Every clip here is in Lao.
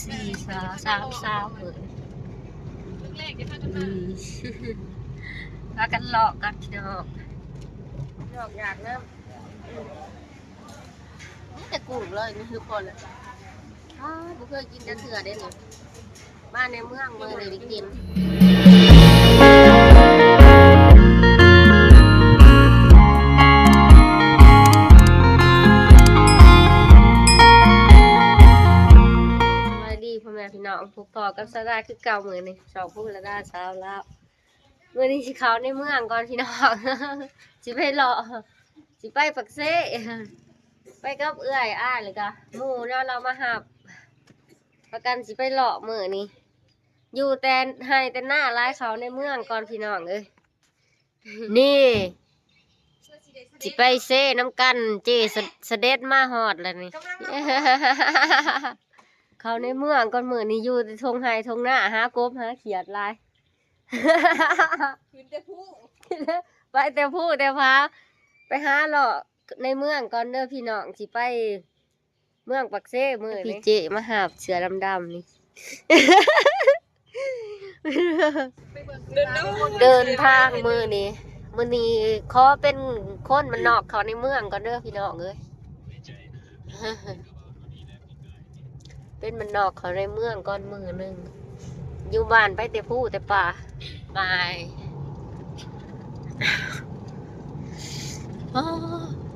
ສີ່ສາວ ສາມສາວເອີຍ ອືມ ພາກັນເລາະກັນພີ່ນ້ອງ ລອກຢາກນຳ ມີແຕ່ກຸ້ງເລີຍນີ້ ທຸກຄົນ ອ້າ ບໍ່ເຄີຍກິນຈັກເທື່ອເດ້ນີ້ ມາໃນເມືອງມື້ນີ້ໄດ້ກິນ. ສະບາຍດີພໍ່ແມ່ພີ່ນ້ອງ ພົບພໍ້ກັບສາວດາຄືເກົ່າ ມື້ນີ້ຊ່ອງພູລະດາສາວລາວ. ມື້ນີ້ຊິເຂົ້າໃນເມືອງກ່ອນພີ່ນ້ອງ ຊິໄປເລາະ ຊິໄປປາກເຊ ໄປກັບເອື້ອຍອ້າຍ ແລ້ວກະໝູ່ເນາະ ລາວມາຮັບ ພາກັນຊິໄປເລາະມື້ນີ້ ຢູ່ແຕ່ໄຮ່ແຕ່ນາຫຼາຍ ເຂົ້າໃນເມືອງກ່ອນພີ່ນ້ອງເອີຍ. ນີ້ ຊິໄປເຊນຳກັນ ເຈ້ສະ ສະເດັດມາຮອດແລ້ວນີ້ ເຂົ້າໃນເມືອງກ່ອນ ມື້ນີ້ຢູ່ແຕ່ທົ່ງໄຮ່ທົ່ງນາ ຫາກົບຫາຂຽດຫຼາຍ ຂຶ້ນແຕ່ພູ ໄປແຕ່ພູແຕ່ຜາ ໄປຫາເລາະໃນເມືອງກ່ອນເດີພີ່ນ້ອງ ຊິໄປ ເມືອງປາກເຊມື້ນີ້ ພີ່ເຈ້ມາຮັບ ເສື້ອດຳໆນີ້ ເດີນທາງມື້ນີ້ ມື້ນີ້ຂໍເປັນຄົນບ້ານນອກເຂົ້າໃນເມືອງກ່ອນເດີພີ່ນ້ອງເອີຍ ເປັນບ້ານນອກເຂົ້າໃນເມືອງກ່ອນມື້ໜຶ່ງ ຢູ່ບ້ານໄປແຕ່ພູແຕ່ປ່າ ບາຍ. ອໍ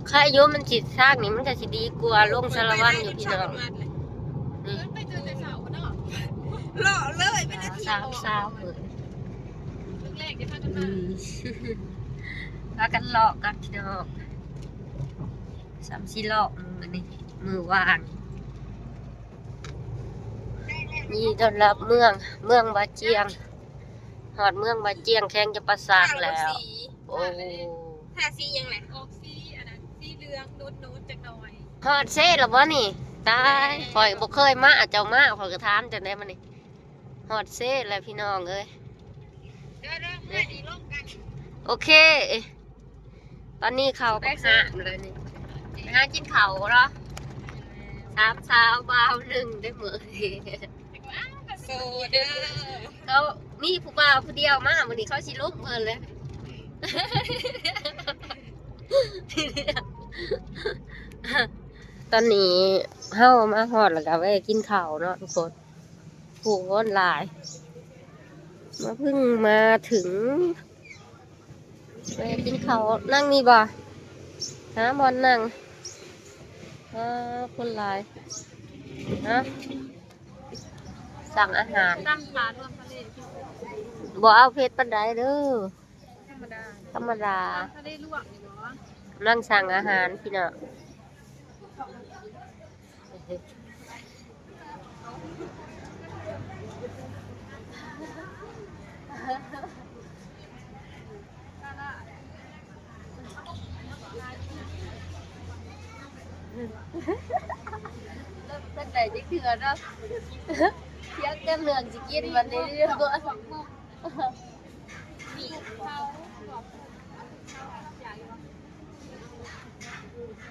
ໃຄຢູ່ ມັນຊິ ທາງນີ້ມັນກະຊິດີກວ່າລົງສາລະວັນຢູ່ພີ່ນ້ອງ ນີ້ ໄປເຈີແຕ່ເຊົ້າເນາະ ເລາະເລີຍ ເປັນອາທິດ ສາມສາວເອີຍ ອືມ ພາກັນເລາະກັນພີ່ນ້ອງ ສ່ຳຊິເລາະມື້ນີ້ ມື້ວ່າງ. ຍິນດີຕ້ອນຮັບເມືອງ ເມືອງບາຈຽງ ຮອດເມືອງບາຈຽງ ແຂວງຈຳປາສັກແລ້ວ ໂອ້ ທາສີຫຍັງແຫຼະ ອອກສີອັນນັ້ນ ສີເຫຼືອງໂນດໆຈັກໜ່ອຍ ຮອດເຊແລ້ວບໍ່ນີ້ ຕາຍ ຂ້ອຍບໍ່ເຄີຍມາ ເຈົ້າມາ ຂ້ອຍກະຖາມຈັ່ງໃດມານີ້ ຮອດເຊແລ້ວພີ່ນ້ອງເອີຍ ໂອເຄ. ຕອນນີ້ເຂົ້າໄປຫາ ໄປຫາກິນເຂົ້າເນາະ ສາມສາວບ່າວໜຶ່ງເດ້ມື້ນີ້ ໂສດເດີ ເຂົາມີຜູ້ບ່າວຜູ້ດຽວມາມື້ນີ້ ເຂົາຊິລົມເພິ່ນເລີຍ ຕອນນີ້ເຮົາມາຮອດແລ້ວກະແວ່ກິນເຂົ້າເນາະທຸກຄົນ ຜູ້ຄົນຫຼາຍ ມາເພິ່ງມາເຖິງ ໄປກິນເຂົ້າ ນັ່ງນີ້ບໍ່ ຫາບ່ອນນັ່ງ ເອີ ຄົນຫຼາຍ ເອົາ ສັ່ງອາຫານ ສັ່ງປາລວມທະເລ ບໍ່ເອົາເຜັດປານໃດເດີ ທຳມະດາ ທຳມະດາ ທະເລລວກນີ້ບໍ່ ກຳລັງສັ່ງອາຫານພີ່ນ້ອງ. ເລີ່ມເປັນໄດ້ຈັກເທື່ອເນາະ ຖຽງກັນເລື່ອງຊິກິນບັດນີ້.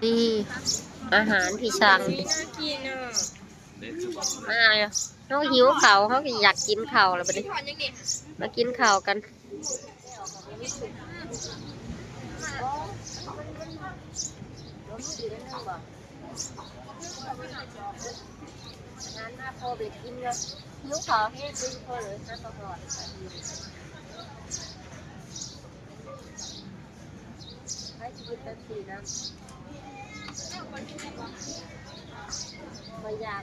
ນີ້ອາຫານທີ່ສັ່ງ ມາແລ້ວ ເຮົາຫິວເຂົ້າ ເຮົາກະຢາກກິນເຂົ້າແລ້ວບັດນີ້ ມາກິນເຂົ້າກັນ. ບໍ່ຢາກ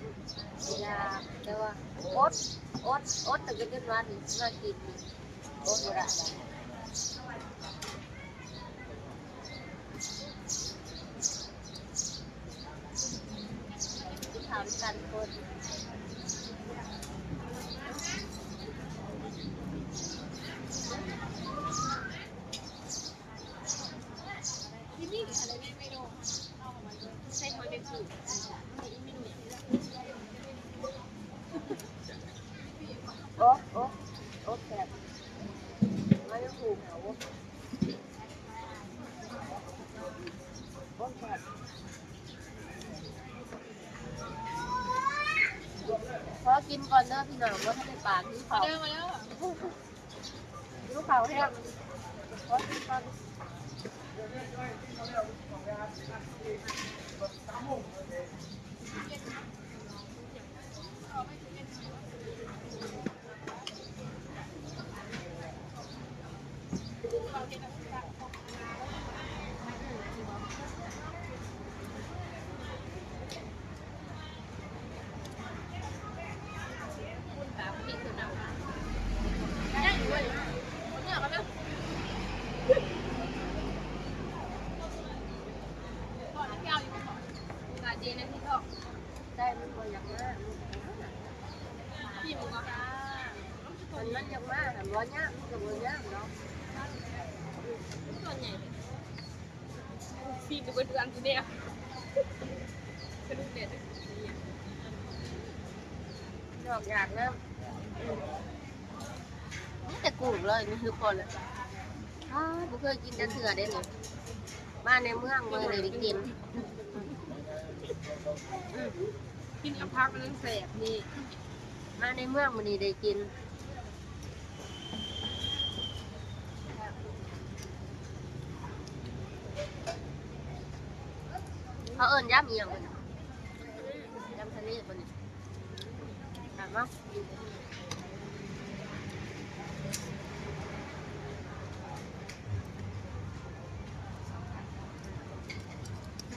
ບໍ່ຢາກ ແຕ່ວ່າອົດ ອົດ ອົດຕັ້ງແຕ່ເດືອນວານີ້ ມາກິນນີ້ ອົດບໍ່ໄດ້. ຖາມກັນຄົນ ໂອ້ ໂອ້ ໂອ້ ແຊບ. ຂໍກິນກ່ອນເດີພີ່ນ້ອງ ບໍ່ທັນໄດ້ປາກ ຫິວເຂົ້າ ຫິວເຂົ້າແຮງ ຂໍກິນກ່ອນ. ໄດ້ ມັນບໍ່ຢາກມາ ມັນບໍ່ຢາກມາ ມັນ ມັນຢາກມາ ຄັນບໍ່ຍາມ ມັນກໍບໍ່ຍາມເນາະ ສ່ວນໃຫຍ່ ຊີບໄປເບິດເຮືອນ ນອກຢາກນຳ ມີແຕ່ກຸ້ງເລີຍ ມີຄືຄົນ ອ້າ ບໍ່ເຄີຍກິນຈັກເທື່ອເດ້ນີ້ ມາໃນເມືອງມື້ນີ້ໄດ້ກິນ ກິນກັບຜັກມັນແຊບນີ້ ມາໃນເມືອງມື້ນີ້ໄດ້ກິນ ເຂົາເອີ້ນຢຳອີ່ຫຍັງເບິ່ງ ຢຳທະເລບໍ່ນີ້ ຕາມມາ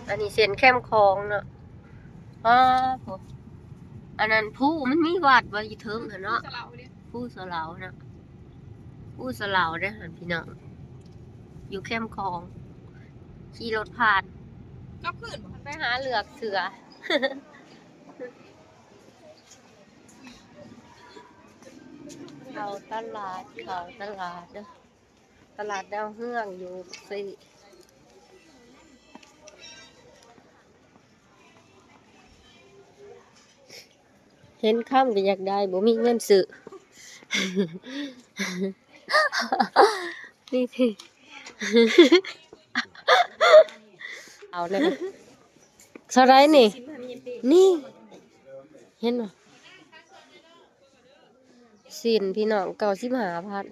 ອັນນີ້ເສັ້ນແຄມຂອງເນາະ ອ້າ ໂທ້ ອັນນັ້ນພູ ມັນມີວັດບໍ່ຢູ່ເທິງຫັ້ນເນາະ ພູສະເຫຼົາເນາະ ພູສະເຫຼົາເດ້ຫັ້ນພີ່ນ້ອງ ຢູ່ແຄມຂອງ ຂີ່ລົດຜ່ານ ກັບຄືນບໍ່ ໄປຫາເລືອກເສື້ອ ເຂົ້າຕະຫຼາດ ເຂົ້າຕະຫຼາດເດີ ຕະຫຼາດດາວເຮືອງຢູ່ບັກເຊ. ເຫັນຄຳກໍຢາກໄດ້ ບໍ່ມີເງິນຊື້ ນີ້ຕິ ເອົາແລ້ວ ເທົ່າໃດນີ້? ນີ້ ເຫັນບໍ່? ສິ້ນ ພີ່ນ້ອງ ເກົ້າສິບຫ້າພັນ.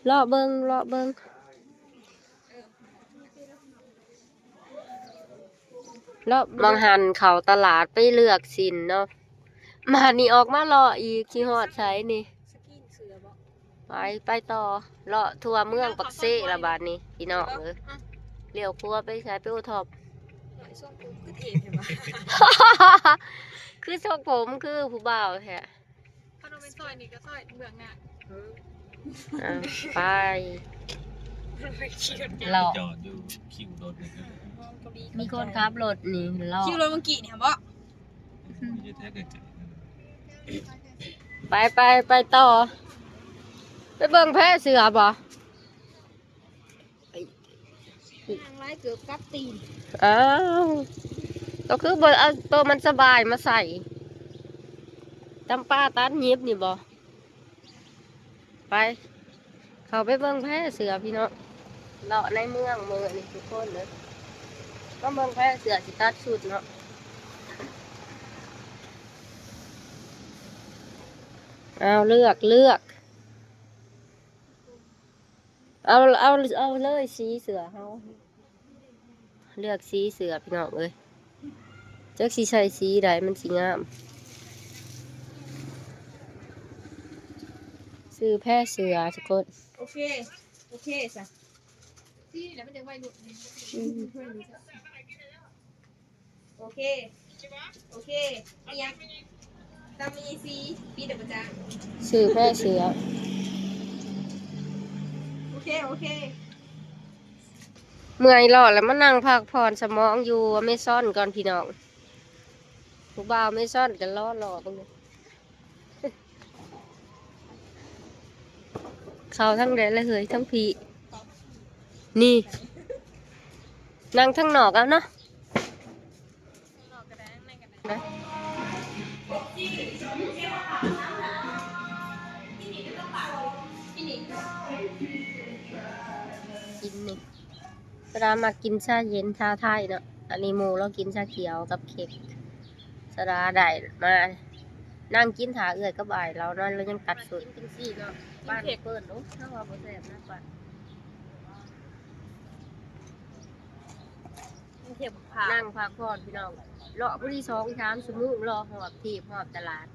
ເລາະເບິ່ງ ເລາະເບິ່ງ ເລາະ ບາງຫັ້ນເຂົ້າຕະຫຼາດໄປເລືອກສິ້ນເນາະ ມານີ້ອອກມາເລາະອີກ ຊິຮອດໃສນີ້? ໄປ ໄປຕໍ່ ເລາະທົ່ວເມືອງປາກເຊລະບາດນີ້ ພີ່ນ້ອງເອີຍ ລ້ຽວຂວາໄປໃສ? ໄປໂອທັອບ ຄືຊົງຜົມຄືຜູ້ບ່າວແທ້. ຄັນວ່າແມ່ນຊອຍນີ້ກໍຊອຍເບື້ອງໜ້າ ເອີ ອ່າ ໄປ ໄປຂີ່ລົດຈັກ ເລາະ ຈອດຢູ່ຄິວລົດນີ້ ມີຄົນຂັບລົດນີ້ເລາະ ຄິວລົດເມື່ອກີ້ນີ້ຫັ້ນບໍ? ໄປ ໄປ ໄປຕໍ່ ໄປເບິ່ງແພເສືອບໍ? ນາງລາຍເກີບກັບຕີນ ອ້າວ ກໍຄືບໍ່ເອົາໂຕມັນສະບາຍມາໃສ່ ຕຳປາຕັດຫຍິບນີ້ບໍ? ໄປ ເຂົ້າໄປເບິ່ງແພເສືອພີ່ນ້ອງ ເລາະໃນເມືອງມື້ນີ້ທຸກຄົນເດີ ມາເບິ່ງແພເສືອຊິຕັດຊຸດເນາະ ອ້າວ ເລືອກ ເລືອກ. ເອົາ ເອົາ ເອົາເລີຍສີເສື້ອເຮົາ ເລືອກສີເສື້ອພີ່ນ້ອງເອີຍ ຈັກຊິໃສ່ສີໃດມັນຊິງາມ ຊື້ແພເສື້ອທຸກຄົນ ໂອເຄ ໂອເຄຊະ ສີນີ້ແຫຼະມັນຈັ່ງໄວລຸດ ອືມ. ໂອເຄ ໂອເຄ ອີຫຍັງ ຕາມີສີ ປີດດອກກະຈາ ຊື້ແພເສື້ອ ໂອເຄ ໂອເຄ ເມື່ອຍເລາະແລ້ວ ມານັ່ງພັກຜ່ອນສະໝອງຢູ່ອາເມຊອນກ່ອນພີ່ນ້ອງ ຜູ້ບ່າວອາເມຊອນກໍລໍເລາະເບິ່ງ. ເຂົ້າທາງໃດລະເຮີ້ຍ ທາງພີ້ ນີ້ ນັ່ງທາງນອກເອົາເນາະ ກິນນີ້ ສະດາມັກກິນຊາເຢັນຊາໄທເນາະ ອັນນີ້ໝູ່ລາວກິນຊາຂຽວກັບເຄັກ. ສະດາໄດ້ມານັ່ງກິນຖ້າເອື້ອຍກັບອ້າຍລາວນອນ ລາວຍັງຕັດສົດ. ກິນຈັ່ງຊີ້ເນາະ ບ້ານເປີດເນາະ ເຮົາວ່າບໍ່ແຊບນະ ປານເຮັດຂາວ ນັ່ງພັກຜ່ອນພີ່ນ້ອງ ເລາະພໍດີສອງສາມຊົ່ວໂມງ ເລາະຮອບທີ່ຮອບຕະຫຼາດ.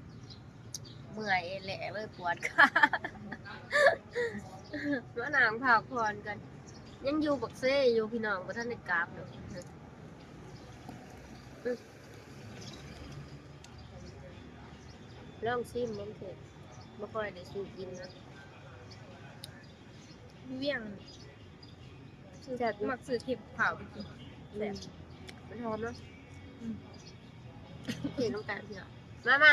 ເມື່ອຍແຫຼະເວີຍ ປວດຂາ ມານັ່ງພັກຜ່ອນກ່ອນ ຍັງຢູ່ປາກເຊຢູ່ພີ່ນ້ອງ ບໍ່ທັນໄດ້ກັບດອກ. ລອງຊີມເບິ່ງເຖາະ ບໍ່ຄ່ອຍໄດ້ຊື້ກິນນະ ຢູ່ວຽງ ແຊບຢູ່ ມັກຊື້ເຄັມຂາວໄປກິນ ອືມ ແຊບ ມັນຫອມເນາະ ອືມ ກິນນຳກັນພີ່ນ້ອງ ມາ ມາ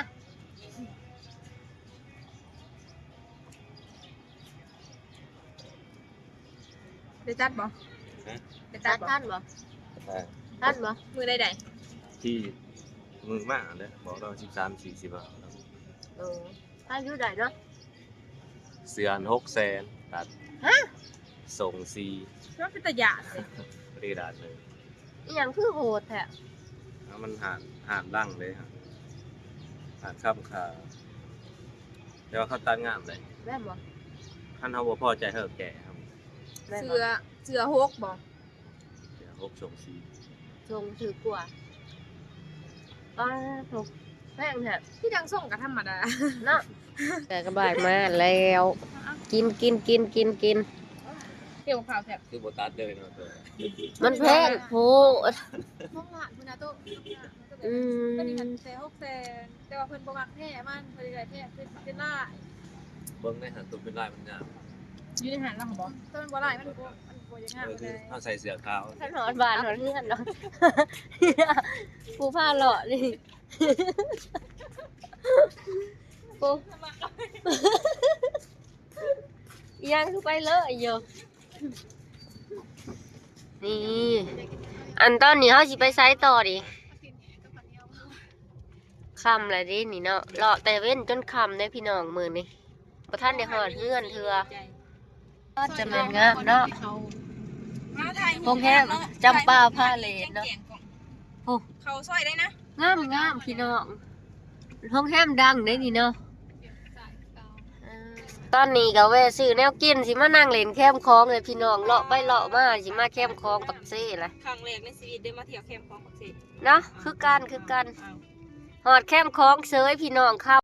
ໄດ້ຕັດບໍ່? ຮະ? ໄດ້ຕັດບໍ່? ຕັດທັນບໍ່? ເອີ ທັນບໍ່? ມື້ໃດໃດ? ທີ່ມື້ມາຫັ້ນແຫຼະ ບອກລາວສິບສາມ ສີ່ສິບ ເອີ ອາຍຸໄດ້ເນາະ ເສື້ອຫັ້ນຫົກແສນ ຕັດ ຮະ? ສົ່ງຟຣີ ມັນເປັນຕາຢ້ານເດ ບໍ່ໄດ້ດາດເລີຍ. ອີ່ຫຍັງຄືໂຫດແທ້? ເອົາ ມັນຮ້ານ ຮ້ານດັງເດ້ ຮ້ານຄ້ຳຄ່າ ແຕ່ວ່າເຂົາຕັດງາມເດ້. ແມ່ນບໍ່? ຄັນເຮົາບໍ່ພໍໃຈ ເຮົາແກ້ ແມ່ນບໍ່? ເສື້ອ ເສື້ອຫົກບໍ່? ເສື້ອຫົກ ສົ່ງຟຣີ ສົ່ງຖືກກວ່າ. ປ້າໂທ້ ແພງແທ້ ຄືຈັ່ງສົ່ງກໍທຳມະດາເນາະ. ແຕ່ກະບາຍມາແລ້ວ ກິນ ກິນ ກິນ ກິນ ກິນ ເຮັດກັບເຂົ້າແຊບ ຄືບໍ່ຕັດເລີຍເນາະ. ມັນແພງໂພດ ສອງລ້ານພຸ້ນນະໂຕະ ອືມ ໂຕນີ້ຫັ້ນແຕ່ຫົກແສນ ແຕ່ວ່າເພິ່ນບໍ່ມັກແທ້ມັນ ເພິ່ນຢາກໄດ້ແທ້ເປັນ ເປັນລາຍ. ເບິ່ງໃນຫັ້ນ ໂຕເປັນລາຍມັນງາມ ຢູ່ໃນຮ້ານລຳບໍ່? ໂຕມັນບໍ່ລາຍ ມັນບໍ່ ມັນບໍ່ຢາກງາມ ເອີ ຄືເຮົາໃສ່ເສື້ອຂາວ ຄັນຮອດບ້ານຮອດເຮືອນເນາະ ຜູ້ພາເລາະນີ້ ໂອ້ ອີ່ຫຍັງຄືໄປເລີຍຢູ່ ນີ້ ອັນຕອນນີ້ເຮົາຊິໄປໃສຕໍ່ນີ້? ຄ່ຳແລ້ວເດ້ນີ້ເນາະ ເລາະແຕ່ເວັນຈົນຄ່ຳເດ້ພີ່ນ້ອງ ມື້ນີ້ບໍ່ທັນໄດ້ຮອດເຮືອນເທື່ອ. ຈະແມ່ນງາມເນາະ ໂຮງແຮມຈຳປາພາເລດເນາະ. ໂອ້ ເຂົ້າຊອຍໄດ້ນະ ງາມໆ ພີ່ນ້ອງ ໂຮງແຮມດັງເດ້ນີ້ເນາະ. ເອີ ຕອນນີ້ກໍແວ່ຊື້ແນວກິນ ຊິມານັ່ງຫຼິ້ນແຄມຂອງເລີຍພີ່ນ້ອງ ເລາະໄປເລາະມາ ຊິມາແຄມຂອງປາກເຊລະ ຄັ້ງແລກໃນຊີວິດເດ້ມາທ່ຽວແຄມຂອງປາກເຊເນາະ. ຄືກັນ ຄືກັນ ຮອດແຄມຂອງເສີຍພີ່ນ້ອງ ເຂົ້າ